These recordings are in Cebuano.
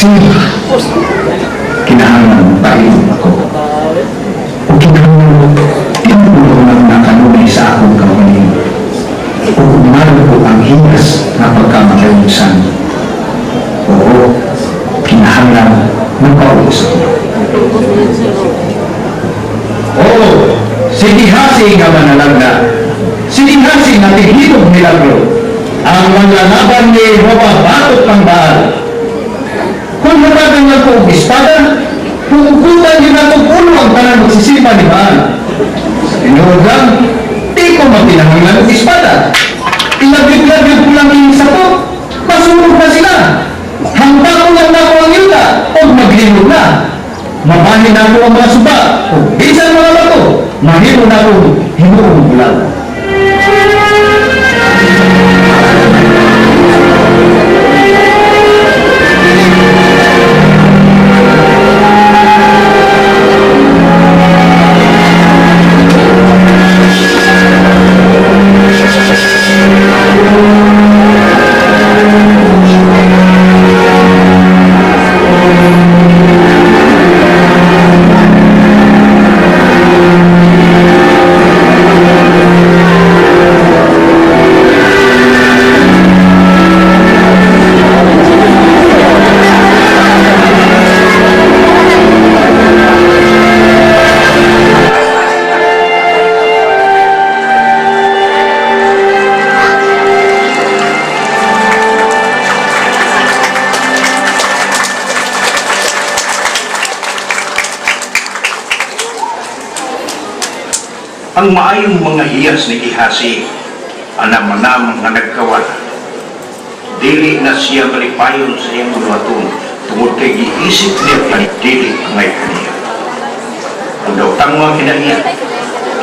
Eliseo, kinahanglan pailom ako. O kinahanglan tinulo na kanunay sa akong kaugalingon. O kumalo ko ang hinas nga pagkamakayungsan. Oo, kinahanglan magpaubos ako. Oo, si Gihasi nga manalagna. Si Gihasi nga tighimog milagro. Ang manlalaban ni Jehova batok pang Baal. Kung hatagan nga ko og espada, pugutan yun ako ulo ang tanan magsisipa ni Baal. Sa tinuod lang, di ko makinahanglan og espada. Ilabyog-labyog ko lang ini sa ko, masunog na sila. Hanggang ko lang nako ang yuta, o maglingod na. Mabahin na ako ang mga suba, o bisan mga bato, mahimo na akong himuong bulag. Ang maayong mga hiyas ni Gihasi, anamanam nga nagkawala. Dili na siya malipayon sa iyang buhaton tungod kay giisip niya pa dili angay kaniya. Ang daw mga kinaiya,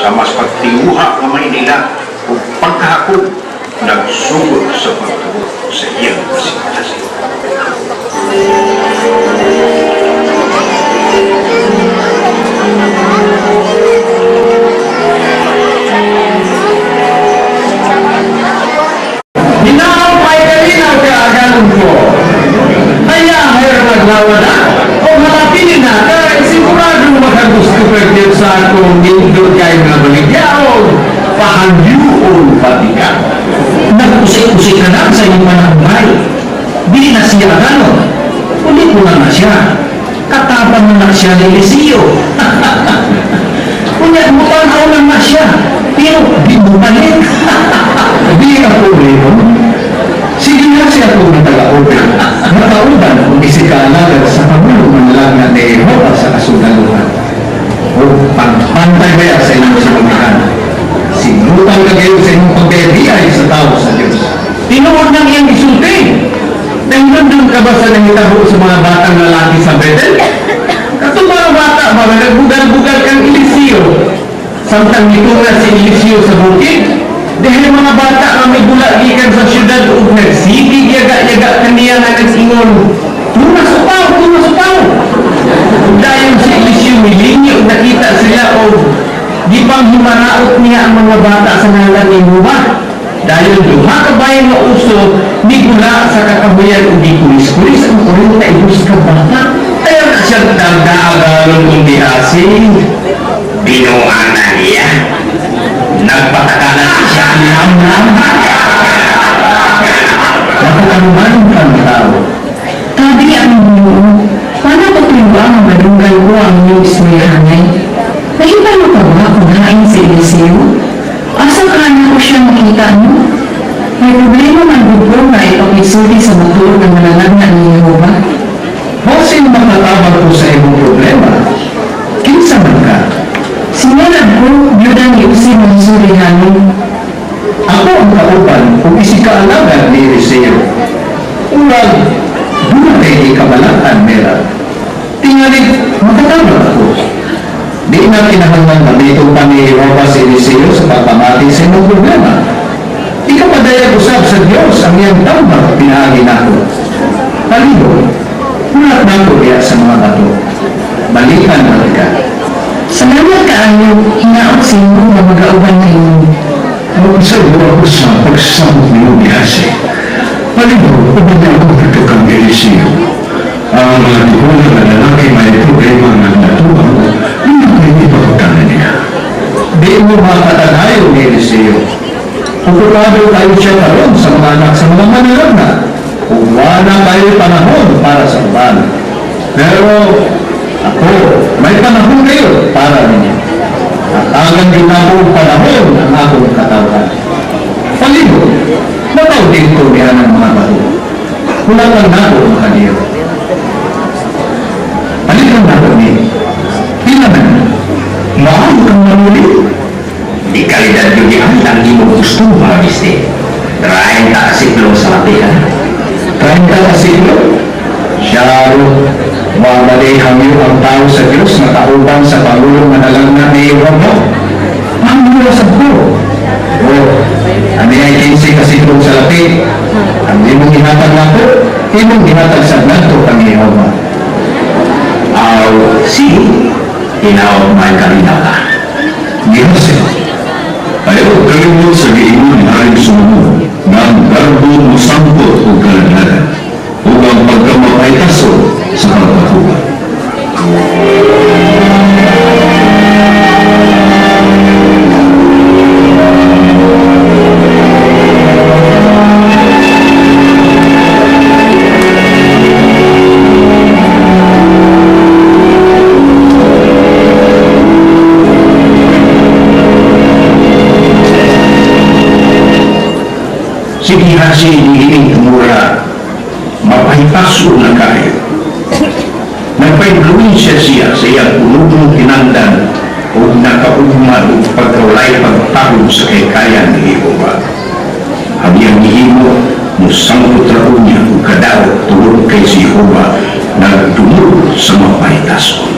sa mas pagtinguha nga may nila ug pagkahakog, nagsugod sa pagtuo sa iyang kasing-kasing. Hinaw ay kalinaw kaaganon ko. Kaya hayar maglawada o halapinin na kay sigurado makagusto ka sa akong nindot kay nga baligyaon pahangyuon pati ka. Nag-usik-usik ka na sa iyong panahumay. Dili na siya ganon. Ulit mo na na siya. Katapang na na siya ni Eliseo. Unya, mutanaw na na siya. Pero di mo palit. Di ako rin. Sige na siya kung natagaoban. Nakauban kung isikaalagan sa Pangulong manalagna ni Jehova sa kasundaluhan. O pangpantay ba sa inyong sinumihan? Sinutang ka gayon sa inyong pagkaibiay sa tao sa Diyos. Tinuod ng iyang isulti. Nahilundong ka ba sa nangitabo sa mga batang lalaki sa Bethel? Katong mga bata ba nga nagbugal-bugal kang Eliseo? Samtang nitunga si Eliseo sa bukid, dahil mga bata nga may bula gikan sa syudad ug nagsigig yaga-yaga kaniya nga nagsingon, "Tumas upaw, tumas upaw!" Ug dayon si Eliseo milingi ug nakita sila og gipang himaraot niya ang mga bata sa ngalan ni Jehova. Dayon duha ka bayan nga uso nigula sa kakahuyan ug gikulis-kulis ang 42 ka bata. Ayaw na siya dagdaagalon kung dihasin. Binuang na niya. Nagpatakalan siya ang lamlam. Napakanuman kang tao. Tabi ang Ginoo, paano patuloy ang madunggan ko ang inyong istoryahanay? Nahibalo ka ba kung hain si Eliseo? Asa ka na ko siya makita no? May problema man gud ko nga ipakigsulti sa matuod nga manalagna ni Jehova. Basin makatabang ko sa imong problema. Kinsa man ka? Sinalab ko, byuda ni Usi Mansurihanon. Ako ang kauban kung isikaalagan ni Eliseo. Urag, doon kay ikabalatan, Mera. Tingali, makatabang ako. Di na kinahanglan gamiton pa ni Jehova si Eliseo sa pagpamati sa imong problema. Ikapadayag usab sa Dios ang iyang tambag pinaagi nako. Palihog, hulat nako diya sa mga bato. Balikan na ka. Salamat kaayo, hinaot sa imo nga magauban na imo. Magsalo ako sa pagsamot ni Gihasi. Palihog, uban na ako dito kang Eliseo. Ang mga tigulang nga lalaki may problema nga natuwang, ano kayo ipagkana niya? Di mo makatanayo ni Eliseo. Okupado kayo siya karon sa mga anak sa mga manalagna. Kung wala kayo panahon para sa uban. Pero ako, may panahon kayo para ninyo. Hatagan yun ako og panahon ang akong katawhan. Palibot, nataw din ko niya ng mga bato. Kulatan nako ang kaniyo. Palitan nako ni. Pila man. Maayo kang manuli. Di kalidad yun yan ang imong gusto mga misti. 30 ka siklo sa labi ha. 30 ka siglo. Siyaro, mamalay hangyo ang tao sa Diyos na kauban sa Pangulong manalangna ni Romo. Mahangyo sa ko. O, ano ay 15 ka siglo sa lapi? Ang imong gihatag nako, imong gihatag sa ngadto kang Jehova. Aw, sige. Hinaw may kalinaw ka. Gihose, Ayaw kalimot sa giingon ni Haring Solomon nga ang garbo mosangpot og kalanghana ug ang pagkamapaytason sa pagpahuban. Si Gihasi niining tumura, mapahipaso na kayo. Nagpaimpluwensya siya sa iyang unugong kinangdan o nakaugma o pagkawalay pagtahod sa kaykayan ni Jehova. Ang iyang gihimo, musangkot ra niya ug kadaot tungod kay si Jehova nagdumog sa mapahitaso.